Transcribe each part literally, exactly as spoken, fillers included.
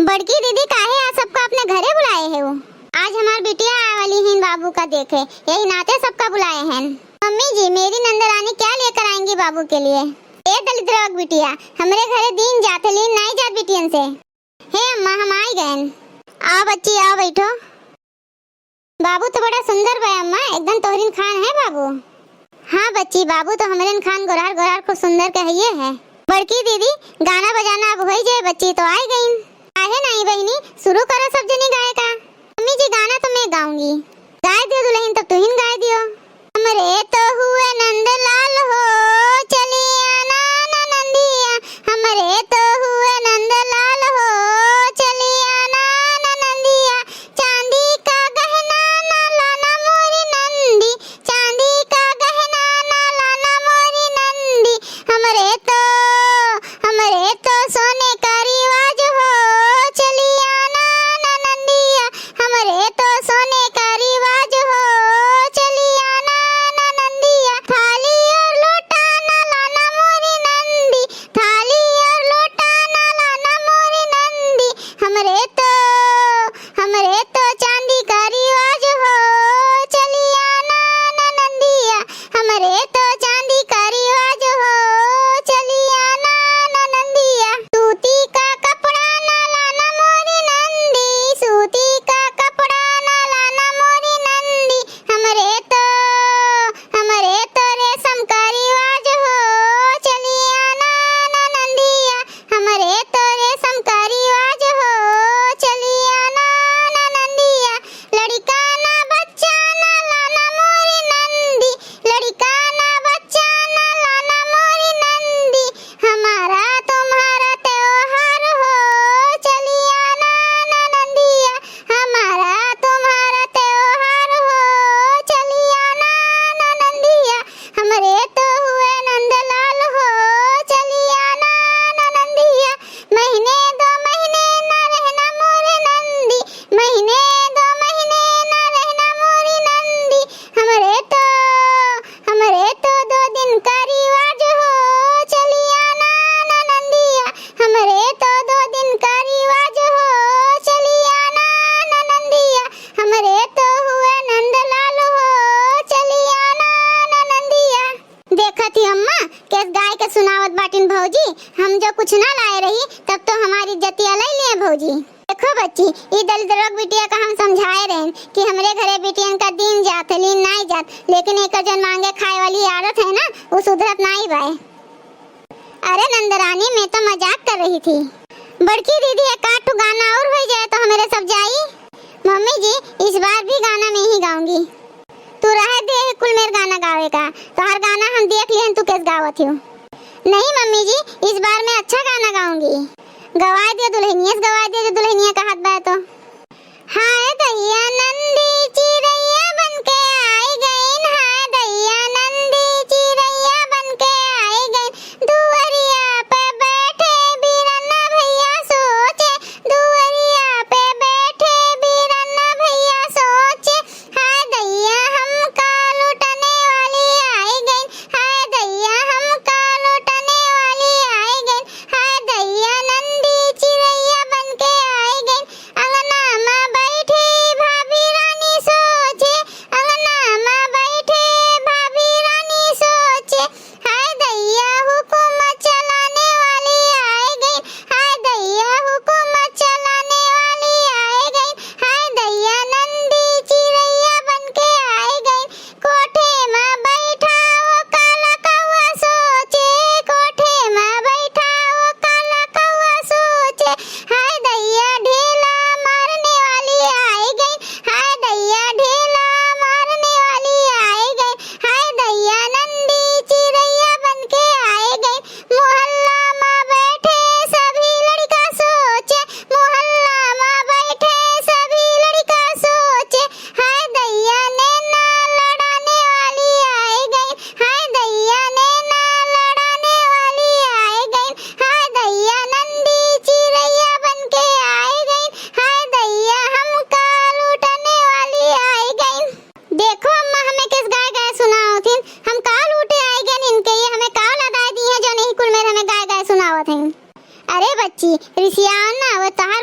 बड़की दीदी, काहे आज सबका अपने घरे बुलाए है वो? आज हमार बिटिया आए वाली हैं बाबू का देखे, यही नाते सबका बुलाए हैं। मम्मी जी, मेरी नंदरानी क्या लेकर आएंगी बाबू के लिए? ए दलिद्रवा क बिटिया, हमरे घरे दीन जात है, लीन नाई जात बिटियन से। हे अम्मा, हम आई गएन। आओ बच्ची, आओ बैठो। बाबू तो बड़ा सुंदर बा अम्मा, एकदम तोहरिन खान है बाबू। हाँ बच्ची, बाबू तो हमरेन खान गोरहर गोरहर खूब सुंदर कहिए है। बड़की दीदी, गाना बजाना अब होई जाए बच्ची, तो आई गईन। काहे नाई बहिनी, शुरू करो सब जनी गाए का। मम्मी जी, गाना तो मैं गाऊंगी। गाए दियो दुल्हन, तब तुहिन गाए दियो। हमरे तो हुए नंदलाल हो, चलिया ना ननंदिया। हमरे तो हुए नंदलाल हो, चलिया ना ननंदिया। चांदी का गहना ना लाना मोरी नंदी, चांदी का गहना ना लाना मोरी नंदी। हमरे तो, हमरे तो सोने का रिवाज हो, चलिया ना ननंदिया। हमरे तो सोने का रिवाज हो, चलिया ना ननंदिया। थाली और लोटा ना लाना मोरी नंदी, थाली और लोटा ना लाना मोरी नंदी। हमरे तो, हमरे तो चांदी का रिवाज हो, चलिया ना ननंदिया। हमरे तो चांदी का रिवाज हो, चलिया ना ननंदिया। सूती का कपड़ा ना लाना मोरी नंदी, सूती का कपड़ा ना लाना मोरी नंदी। हमरे तो, हमरे तो रेशम का रिवाज हो, चलिया ना ननंदिया। हमरे तो रेशम का रिवाज हो, चलिया ना ननंदिया। लड़िका ना बच्चा ना लाना मोरी नंदी, लड़िका ना बच्चा ना लाना मोरी नंदी। हमारा तुम्हारा त्योहार हो, चलिया ना ननंदिया। हमारा तुम्हारा त्योहार हो, चलिया ना ननंदिया। हमरे तो हुए नंदलाल हो, चलिया ना ननंदिया। महीने दो महीने ना रहना मोरे नंदी, महीने दो महीने ना रहना मोरी नंदी। हमरे तो, हमरे तो दो दिन का रिवाज हो, चलिया ना ननंदिया। हमरे तो दो दिन का रिवाज हो, चलिया ना ननंदिया। हमरे तो हुए नंदलाल हो, चलिया ना ननंदिया। देखत ही अम्मा, केस गाय के सुनावत बाटिन भौजी, हम जो कुछ ना लाए रही, तब तो हमारी इज्जतिया ले लिए भौजी। देखो बच्ची, ई दलिद्रवा क बिटिया का हम समझाए रहेन कि हमरे घरे बिटियन का दीन जात है, लीन नाई जात, लेकिन एकर जौन मांगे खाए वाली आदत है ना, उ सुधरत नाई बाय। अरे नंदरानी, मैं तो मजाक कर रही थी। बड़की दीदी, एक आध ठो गाना और हो जाए तो हमरे सब जाई। मम्मी जी, इस बार भी गाना मैं ही गाऊंगी। तू रहे दे कुल मेर गाना गावे का, तोहार गाना हम देख लिहन तू केस गावत हियो। नहीं मम्मी जी, इस बार मैं अच्छा गाना गाऊंगी। गवाए दे दुल्हनिया, गवाए दे जो दुल्हनिया कहत बा तो। हाय दैया नंदी चिरैया बन के आई गईन, हाय दैया नंदी चिरैया बन के आई गईन। दुअरिया पे बैठे बीरन भैया सोचे, दुअरिया पे बैठे बीरन भैया सोचे। हाय दैया हमका लुटने वाली आई गईन, हाय दैया हमका लुटने वाली आई गईन। हाय दैया नंदी चिरैया बन के आई गईन। अंगना मा बैठी भाभी रानी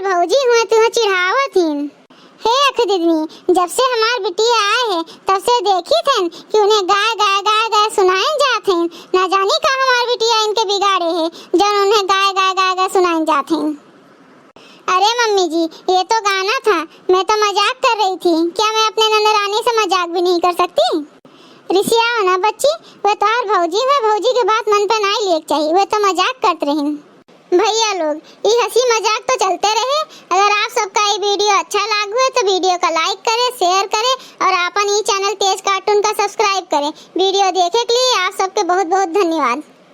भौजी हुए तुहे चिढ़ावत हीं। हे अख दीदनी, जब से हमार बिटिया आए है, तब से देखित हन कि उन्हें गाय, गाय, गाय, गाय सुनाइन जात हइन। ना जानी का हमार बिटिया इनके बिगाड़े है, जौन उन्हें गाय, गाय, गाय, गाय सुनाइन जात हइन। अरे मम्मी जी, ये तो गाना था, मैं तो मजाक कर रही थी। क्या मैं अपने नंदरानी से मजाक भी नहीं कर सकती? रिसियाओ ना बच्ची, वे तोहार भौजी है, भौजी के बात मन पे नाई लिए के चाहिए, वे तो मजाक करत रहिन। भैया लोग, ई हंसी मजाक तो चलते रहे। अगर आप सबका ई video अच्छा लाग हुए तो video का like करें।